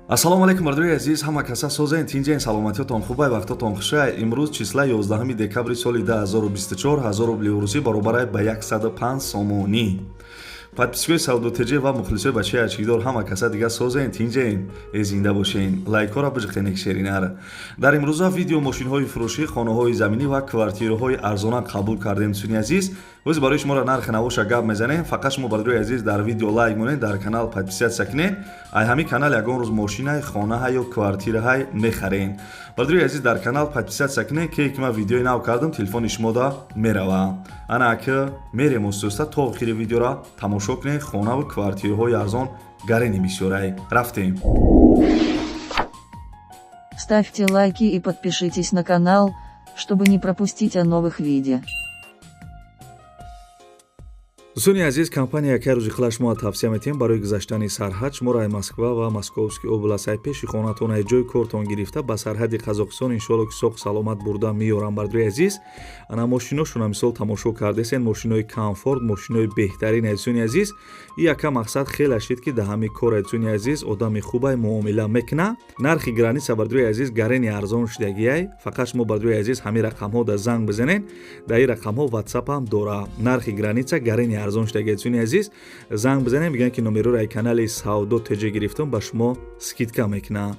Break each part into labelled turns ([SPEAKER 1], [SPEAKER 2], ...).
[SPEAKER 1] Ассалому алайкум, бардори азиз, ҳама каса созен, тинҷен, саломатиётон хубай, вақтотон хушай. Имрӯз числа 11 декабри соли 2024, 1000 рубли русӣ баробарай ба 105 сомонӣ. Подписчикои Савдо ТЖ ва мухлисои бачаи ачкидор, ҳама каса дига созен, тинҷен, э зинда бошен. Лайкҳоро биҷиқенек шеринар. Дар имрӯза видео мошинҳои фурӯшӣ, хонаҳои заминӣ ва квартираҳои арзона қабул кардем, дӯстони азиз. Боз барои шуморо нархи навоша гап мезанем. Фақат шумо, бардори азиз, дар видео лайк монед, дар канал подписаться кунед. Ай ҳамин канал ягон рӯз мошинай, хонаҳай ё квартираҳай мехарен. Бардори азиз, дар канал подписаться кунед, ке ки ман видеои нав кардам, телефони шумода мерава. Ана ака мерем устуста, то охири видеора тамошо кунед. Хонаву квартираҳои арзон гарени бисёрай. Рафтем.
[SPEAKER 2] Ставьте лайки и подпишитесь на канал, чтобы не пропустить о новых видео.
[SPEAKER 1] Дӯстони азиз, компания яке рӯзи хила шумо тавсия метиҳем барои гузаштани сарҳад. Шуморо ай Москва ва Московский област, ай пеши хонатон, ай ҷои кортон гирифта ба сарҳади Қазоқистон, иншоалло ки соғ саломат бурда меёрам. Бардори азиз, ана мошиношона мисол тамошо кардесен, мошинои комфорт, мошинои беҳтарин. Дӯстони азиз, и яка мақсад хеле шид, ки дар ҳамин кор, дӯстони азиз, одами хубай муомила мекуна. Нархи граница, бардори азиз, гарени арзон шудагиай. Фақат шумо, бардори азиз, ҳамин рақамҳо да занг бизанед, дар ин рақамҳо ватсапам дора. Нархи граница гарени арзон шудаги. Дӯстони азиз, занг бизанем, бигӯянд ки номероро ай канали Савдо ТЖ гирифтум, ба шумо скидка мекунам.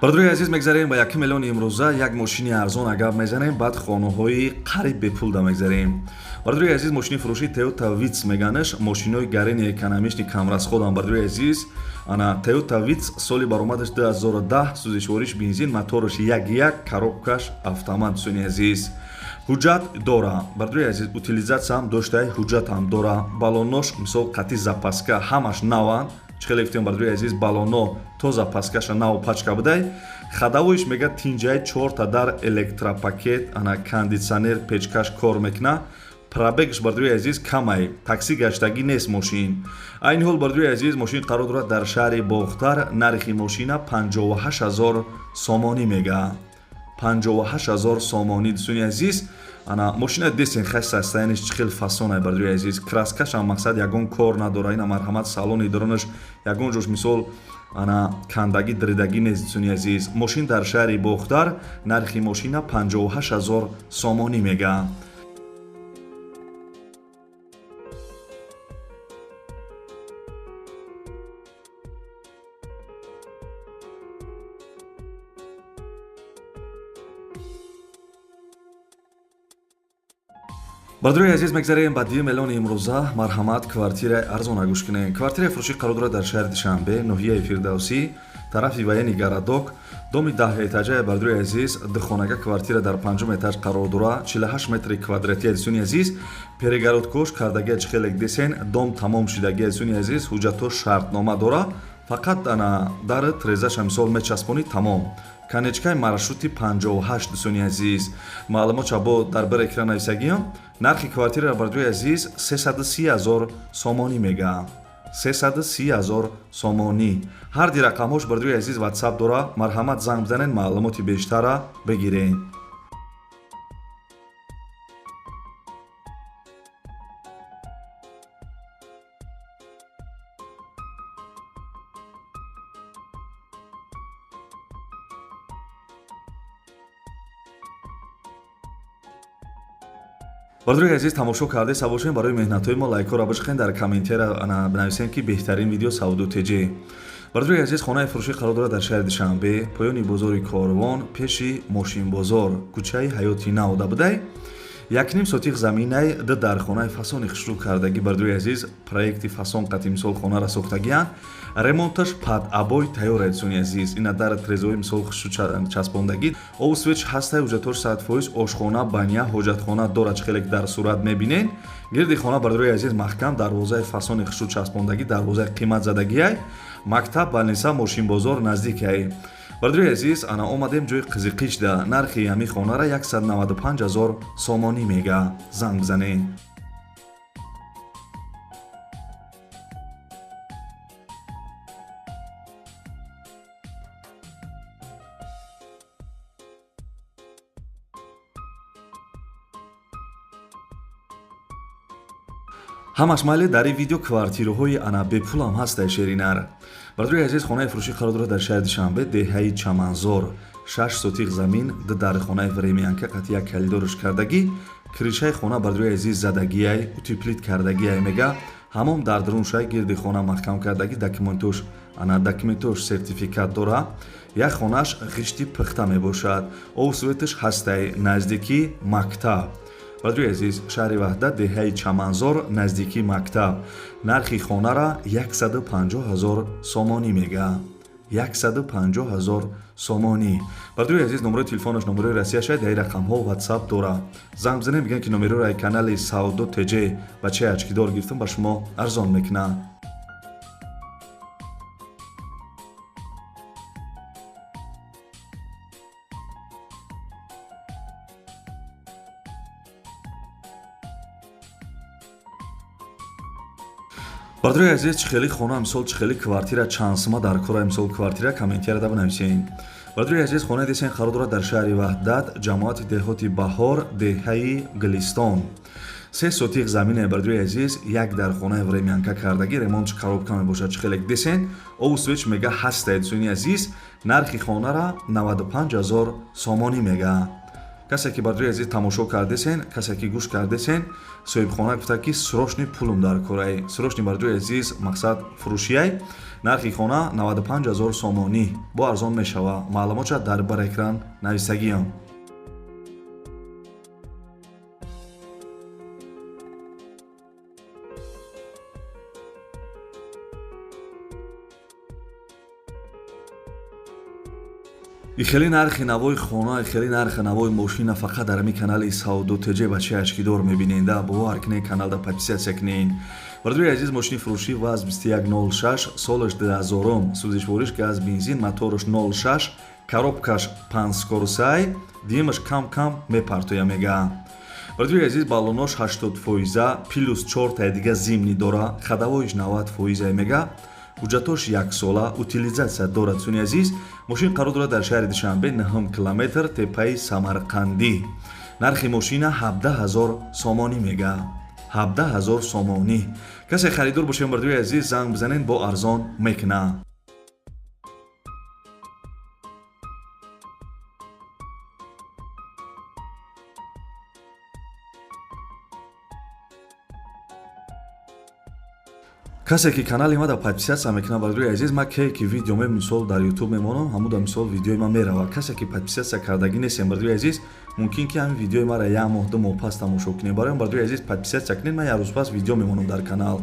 [SPEAKER 1] Бародарои азиз, мегзарем ба якум миллиони имрӯза. Як мошини арзон агар мезанем, баъд хонаҳои қариб бепулда мегзарем. Бародарои азиз, мошини фурӯши Toyota Vitz меганаш, мошинои гарени экономичный, камрасходам. Бародарои азиз, ана Toyota Vitz, соли баромадаш 2010, сӯзишвориш бензин, мотораш 1.1, коробкаш автомат. Дӯстони азиз, ҳуҷҷат дора. Бародарои азиз, утилизатсиям доштай, ҳуҷҷатам дора. Балонош мисол қати запаска ҳамаш наванд. Чӣ хеле гуфтем, бародарои азиз, балоно то запаскаша нав пачка будай. Ходовойш мега тинҷаи, чорта дар, электропакет, ана кондитсионер, печкаш кор мекуна. Пробегш, бародарои азиз, камай, такси гаштагӣ нест мошин. Айни ҳол, бародарои азиз, мошин қарор дорад дар шаҳри Бохтар. Нархи мошина 58 ҳазор сомонӣ мега, 58 ҳазор сомонӣ. Дӯстони азиз, ана мошина десен, хай состояниеш чӣ хел фасонай. Бародарои азиз, краскашам мақсад ягон кор надора. Ина марҳамат, салони даронаш ягон ҷош мисол ана кандагӣ, диридагӣ нест. Дӯстони азиз, мошин дар шаҳри Бохтар, нархи мошина 58 ҳазор сомонӣ мега. Бародарои азиз, мегзарем ба дуюм эълони имрӯза. Марҳамат, квартираи арзона гӯш кунем. Квартираи фурӯшӣ қарор дорад дар шаҳри Душанбе, ноҳияи Фирдавсӣ, тарафи военный городок, доми даҳэтажае. Бародарои азиз, духонага квартира дар панҷум этаж қарор дора, 48 метри квадратия. Дӯстони азиз, перегородкош кардагия, чӣ хелек десен, дом тамом шудагия. Дӯстони азиз, ҳуҷҷатҳо, шартнома дора. Фақат ана дар трезаша мисол мечаспонӣ, тамом. Конечкаи маршрути 58. Дӯстони азиз, маълумотша бо дар бар экран нависагиам. Нархи квартираро, бародарои азиз, 330 ҳазор сомонӣ мега, 330 ҳазор сомонӣ. Ҳар ди рақамҳош, бародарои азиз, ватсап дора. Марҳамат, занг бизанед, маълумоти бештара бигиред. Бародарои азиз, тамошо карда бошем. Барои меҳнатҳои мо лайкҳоро бишқен, дар комментария бинависем, ки беҳтарин видео Савдо ТЖ. Бародарои азиз, хонаи фурӯшӣ қарор дорад дар шаҳри Душанбе, поёни бозори Корвон, пеши мошинбозор, кӯчаи Ҳаёти Нав да будай. 1,5 сотих заминай, ду дар хонаи фасони хушрӯ кардагӣ. Бародарои азиз, проекти фасон қати мисол хонара сохтагиянд, ремонташ под обой тайёр. Дӯстони азиз, ина дар трезои мисол хушрӯ часпондагӣ, обу свет ҳастай, ҳуҷҷатҳош 100%. Ошхона, баня, ҳоҷатхона дорад, чӣ хеле дар сурат мебинед. Гирди хона, бародарои азиз, маҳкам, дарвозаи фасони хушрӯ часпондагӣ, дарвозаи қимат задагиай. Мактаб, больница, мошинбозор наздикай. Бародарои азиз, ана омадем ҷои қизиқишда. Нархи ҳамин хонара 195 ҳазор сомонӣ мега. Занг бизанед. Ҳамаш майли, дар ин видео квартираҳои ана бепулам ҳастай, шеринар. Бародари азиз, хонаи фурӯшӣ қарор дорад дар шаҳри Душанбе, деҳаи Чаманзор. 6 сотих замин, ду дари хонаи времянка қати як калидорш кардагӣ, крышаи хона, бародари азиз, задагиай, утеплить кардагиай мега, ҳамом дар даруншай, гирди хона маҳкам кардагӣ, документош, ана документош сертификат дора, як хонаш ғишти пухта мебошад, обу светаш ҳастай, наздикӣ мактаб. Бародари азиз, шаҳри Ваҳдат, деҳаи Чаманзор, наздикии мактаб. Нархи хонара 150 ҳазор сомонӣ мега, 150 ҳазор сомонӣ. Бародари азиз, номерои телефонаш, номерои Россияша, дар рақамҳо ватсап дора. Занг бизанем, бигӯям, ки номероро ай канали Савдо ТЖ бачаи очкидор гирифтам, ба шумо арзон мекунад. Бародари азиз, чӣ хели хона, мисол, чӣ хели квартира, чанд сума дар кора, мисол, квартира, комментарияда бинависен. Бародари азиз, хонаи десен қарор дорад дар шаҳри Ваҳдат, ҷамоати деҳоти Баҳор, деҳаи Гулистон. 3 сотих замине, бародари азиз, як дар хонаи времянка кардагӣ, ремонтш коробка мебошад, чӣ хеле десен, обу светш мега ҳастае. Дӯстони азиз, нархи хонара 95 ҳазор сомонӣ мега. Касе ки, бародари азиз, тамошо кардесен, касе ки гӯш кардесен, соҳибхона гуфта, ки срочный пулум дар корай, срочный. Бародари азиз, мақсад фурӯшияй. Нархи хона 95 ҳазор сомонӣ, бо арзон мешава. Маълумотша дар бар экран нависагиам. И хеле нархи навои хона, хеле нархи навои мошина фақат дар ҳамин канали Савдо ТЖ бачаи очкидор мебиненда. Бовар кунед, каналда подписаться кунед. Бародари азиз, мошини фурӯшӣ ВАЗ 2106, солаш 2000, сӯзишвориш газ, бензин, мотораш 06, коробкаш панҷскорсай, димаш кам кам мепартоя мега. Бародари азиз, баллонош 80 фоиза, плюс чортаи дига зимний дора, ходовойш 90 фоиза мега, ҳуҷҷатош яксола, утилизация дорад. Дӯстони азиз, мошин қарор дорад дар шаҳри Душанбе, 9 километр теппаи Самарқандӣ. Нархи мошина 17 ҳазор сомонӣ мега, 17 ҳазор сомонӣ. Касе харидор бошем, бародари азиз, занг бизанед, бо арзон мекунад. Касе ки канали мада подписаться мекунад, бародари азиз, ма ке ки видео ме, мисол, дар Ютуб мемонам, ҳамуда, мисол, видеои ман мерава. Касе ки подписаться кардагӣ нестем, бародари азиз, мумкин ки ҳамин видеои мара як моҳ, 2 моҳ пас тамошо кунем. Барои он, бародари азиз, подписаться кунед, ман як рӯз пас видео мемонам дар канал.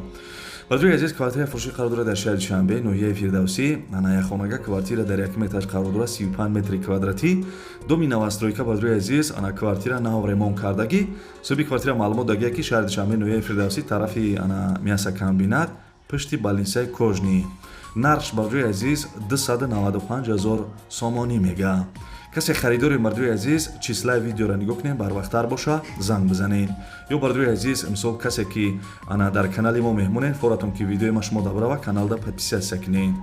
[SPEAKER 1] Бародари азиз, квартираи фурӯшӣ қарор дорад дар шаҳри Душанбе, ноҳияи Фирдавсӣ. Ана якхонага квартира дар якум этаж қарор дорад, 35 метри квадратӣ, доми новостройка. Бародари азиз, ана квартира нав ремонт кардагӣ. Соҳиби квартира маълумот дагия, ки шаҳри Душанбе, ноҳияи Фирдавсӣ, тарафи ана мясокомбинат, пушти больницаи кожный. Нархш, бародари азиз, 295 ҳазор сомонӣ мега. Касе харидори, бародари азиз, числаи видеоро нигоҳ кунед, барвақттар боша, занг бизанед. Ё, бародари азиз, мисол, касе ки ана дар канали мо меҳмонед, форатон ки видеои ма шумо дабрава, каналда подписаться кунед.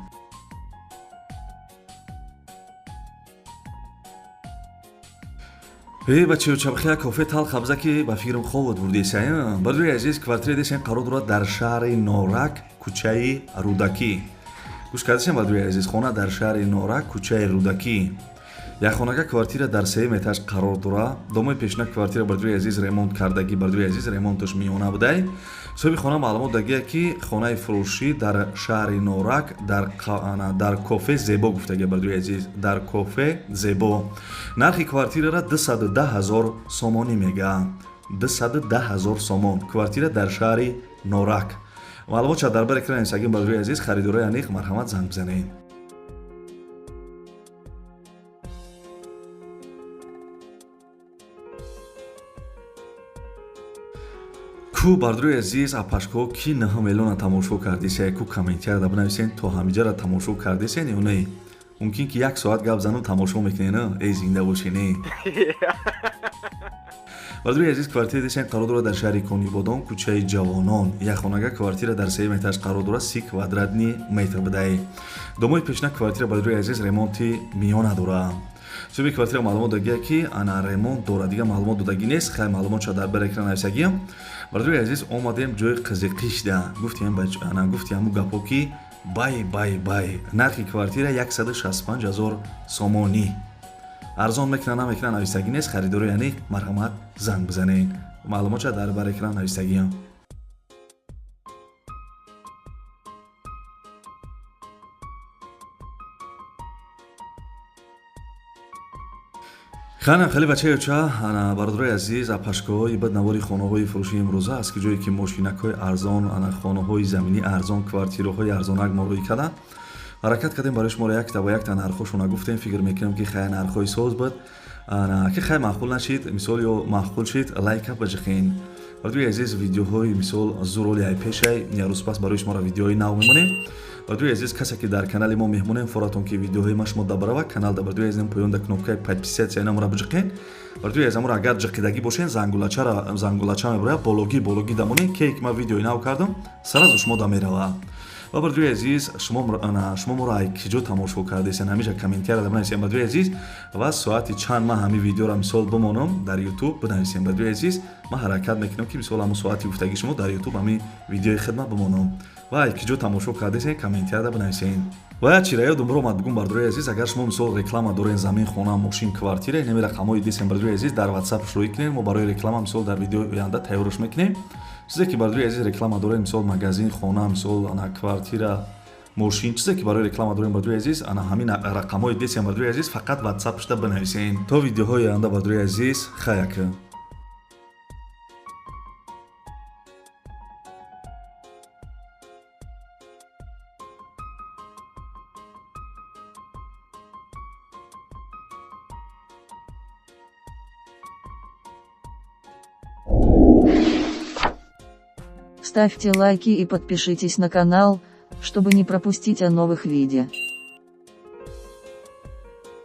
[SPEAKER 1] Э, бачаё, чабхия кофе тал хабза, ки ба фикрам ховот бурдеса. Бародари азиз, квартира десен қарор дорад дар шаҳри Норак, кӯчаи Рӯдакӣ. Гӯш кардасем, бародари азиз, хона дар шаҳри Норак, кӯчаи Рӯдакӣ, якхонага квартира дар сеюм этаж қарор дора. Домои пешина квартира, бародари азиз, ремонт кардагӣ. Бародари азиз, ремонташ миёна будай. Соҳиби хона маълумот дагия, ки хонаи фурӯшӣ дар шаҳри Норак, дар кофе Зебо гуфтагия. Бародари азиз, дар кофе Зебо. Нархи квартирара 210 ҳазор сомонӣ мега, 210 ҳазор сомон, квартира дар шаҳри Норак. Маълумот ча дар бар экран нависагим. Бародари азиз, харидорои аниқ, марҳамат, занг бизанед. Ку, бародари азиз, апашко, ки 9 миллиона тамошо кардисе, ку комментарияда бинависен, то ҳамиҷара тамошо кардисен ё не. Мумкин ки як соат гап занам, тамошо мекунен. Эй, зинда бошен. Бародари азиз, квартира десен қарор дорад дар шаҳри Конибодон, кӯчаи Ҷавонон. Якхонага квартира дар сеюм этаж қарор дорад, 30 квадратный метр будай. Домои пешина квартира, бародари азиз, ремонти миёна дорад. Соҳиби квартира маълумот дагия, ки ана ремонт дорад, дигар маълумот додагӣ нест. Хай, маълумот ша дар бар экран нависагиям. Бародари азиз, омадем ҷои қизиқишда, гуфтем ана гуфти ҳаму гапо ки бай бай бай. Нархи квартира 165 ҳазор сомонӣ. Арзон мекунад, намекунад, нависагӣ нест. Харидоро, яъне марҳамат, занг бизанед. Маълумотша дар бар экран нависагиам. Хана хеле бачаёча, ана бародарои азиз, апашкоҳои бад навори хонаҳои фурӯши имрӯза аст, ки ҷое ки мошинакҳои арзон, ана хонаҳои заминӣ арзон, квартираҳои арзонак мо рӯй карданд. Ҳаракат кардем, барои шуморо якта ба якта нархҳошона гуфтем. Фикр мекунем, ки хай нархҳои соз буд. Ана ки хай маъқул нашид, мисол, ё маъқул шид, лайка баҷиқен. Бародарои азиз, видеоҳои мисол зуроли ай пешай я рӯз пас барои шуморо видеои нав мемонем. Бародарои азиз, касе ки дар канали мо меҳмонем, форатон ки видеоҳои ма шумо дабарава канал да, бародарои азиз, поён да кнопкаи подписаться инамора биҷиқен. Бародарои азиз, аморо агар ҷиқидагӣ бошен, зангулачара, зангулача мебурая, бологӣ бологӣ дамонем, ке ки ма видеои нав кардам, сразу шумо да мерава. Ва бародарои азиз, шумо моро ай киҷо тамошо кардесен, ҳамеша комментария бинависем, бародарои азиз. Ва соати чанд ман ҳамин видеоро мисол бимонам дар Ютуб, бинависем, бародарои азиз. Ман ҳаракат мекунам, ки мисол ҳамун соати гуфтагии шумо дар Ютуб ҳамин видеои хидмат бимонам. Ва ай киҷо тамошо кардесен, комментария бинависем. Ва як чира ёдум омад бигум, бародарои азиз: агар шумо мисол реклама дорен, замин, хона, мошин, квартира, инами рақамҳои дисем, бародарои азиз, дар WhatsApp шурӯъ кунем. Мо барои реклама мисол дар видеои оянда тайёрш мекунем. Чизе ки, бародарои азиз, реклама дорем, мисол магазин, хона, мисол ана квартира, мошин, чизе ки барои реклама дорем, бародарои азиз, ана ҳамин рақамҳои десем, бародарои азиз, фақат WhatsApp шуда бинависем. То видеоҳои оянда, бародарои азиз, хаяка.
[SPEAKER 2] Ставьте лайки и подпишитесь на канал, чтобы не пропустить о новых видео.